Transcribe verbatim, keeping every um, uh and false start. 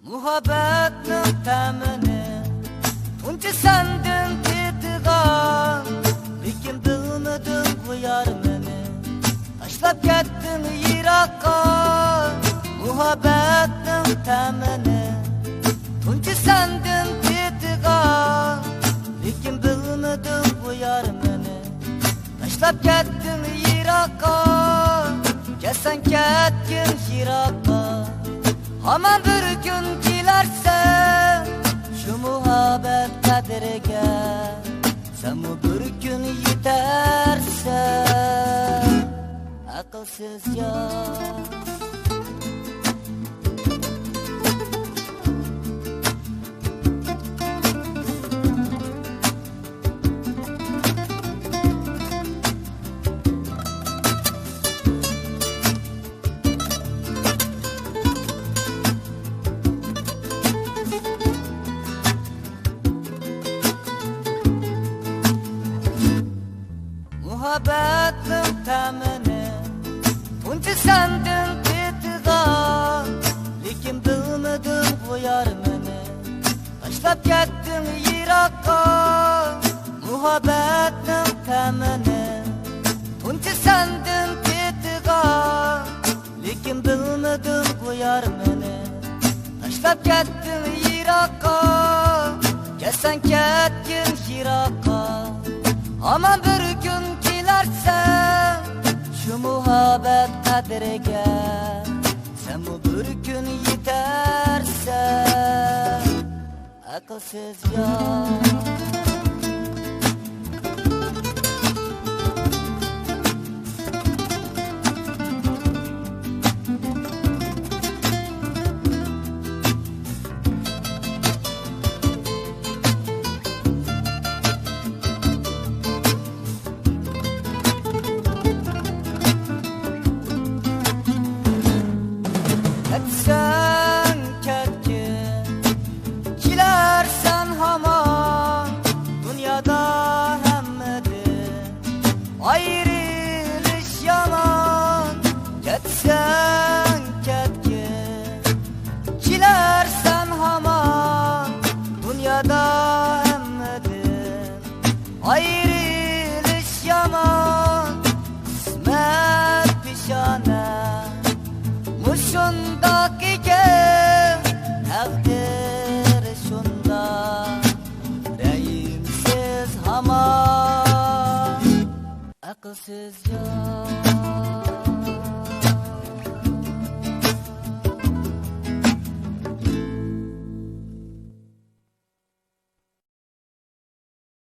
مۇھەببەتنىڭ تەمىنى تۇنجى سەندىن تېتىغان، لېكىن بىلمىدىڭ بۇ يار مېنى تاشلاپ كەتتىڭ يىراققا. مۇھەببەتنىڭ تەمىنى تۇنجى سەندىن تېتىغان، لېكىن بىلمىدىڭ بۇ يار مېنى تاشلاپ كەتتىڭ يىراققا، كەتسەڭ كەتكىن يىراققا. ھامان بىر كۈن كېلەرسەن، شۇ مۇھەببەت قەدرىگە سەنمۇ بىر كۈن يېتەرسەن. ئەقىلسىز يار. مۇھەببەتنىڭ تەمىنى تۇنجى سەندىن تېتىغان، لېكىن بىلمىدىڭ بۇ يار مېنى تاشلاپ كەتتىڭ يىراققا. مۇھەببەتنىڭ تەمىنى تۇنجى سەندىن تېتىغان، لېكىن بىلمىدىڭ بۇ يار مېنى تاشلاپ كەتتىڭ يىراققا، كەتسەڭ كەتكىن يىراققا. ھامان بىر كۈن كېلەرسەن، شۇ مۇھەببەت قەدرىگە سەنمۇ بىر كۈن يېتەرسەن. ئەقىلسىز يار. كەتسەڭ كەتكىن، كېلەرسەن ھامان. دۇنيادا ھەممىدىن ئايرىلىش يامان. كەتسەڭ كەتكىن، كېلەرسەن ھامان. دۇنيادا ھەممىدىن ئايرىلىش يامان، قىسمەت پېشانە مۇشۇنداق ئىكەن، تەقدىر شۇنداق رەھىمسىز ھامان. ئەقىلسىز يار.